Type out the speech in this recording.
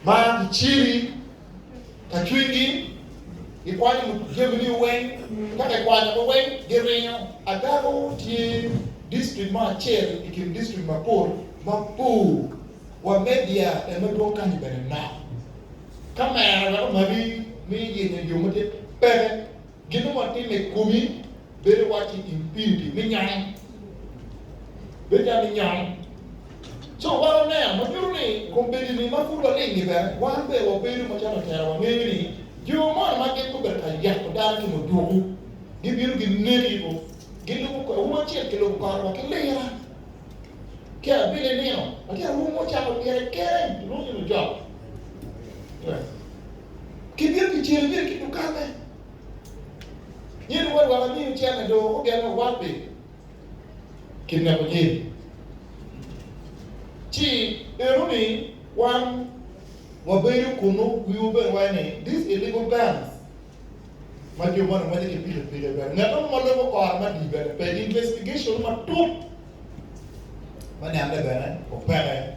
Ma kiceli ka cwinygi, gikwanyo jamini weng, ka kikwanyogi weng giringo. Agago tye district mo acel i kin district mapol mabor wa media en madwong kanyi bene nok. Kamera wek omaki me yenyo yo ma tye peke. Gin ma watimo i komi bedo wacci impunity me nyong. Bedo calo me nyong. Co wan waneno ma nyuto ni kombeddi-ni ma pud waling-ngi bene, wan bene wabedo macalo lutela wangeyo ni jo moni ma gin gubedo ka yako dano ki muduku gibino gineki bo, gilubo kor awobi acel kilubo kore wa ki lira ki abili nino latin awobi mo ocako lire kene kilwongo ni lujok kibino kicelo gire ki dukanne nyeri wa lwak amiyo cene do ogeno wapi Kineko jami. Ci eno-ni wan wabedo kunnu wiwa bene waco ni these illegal guns ma jo moni ngweco ki pikipiki bene ngat mo ma lubo kore ma di bene pe investigation matut ma niange bene opeke.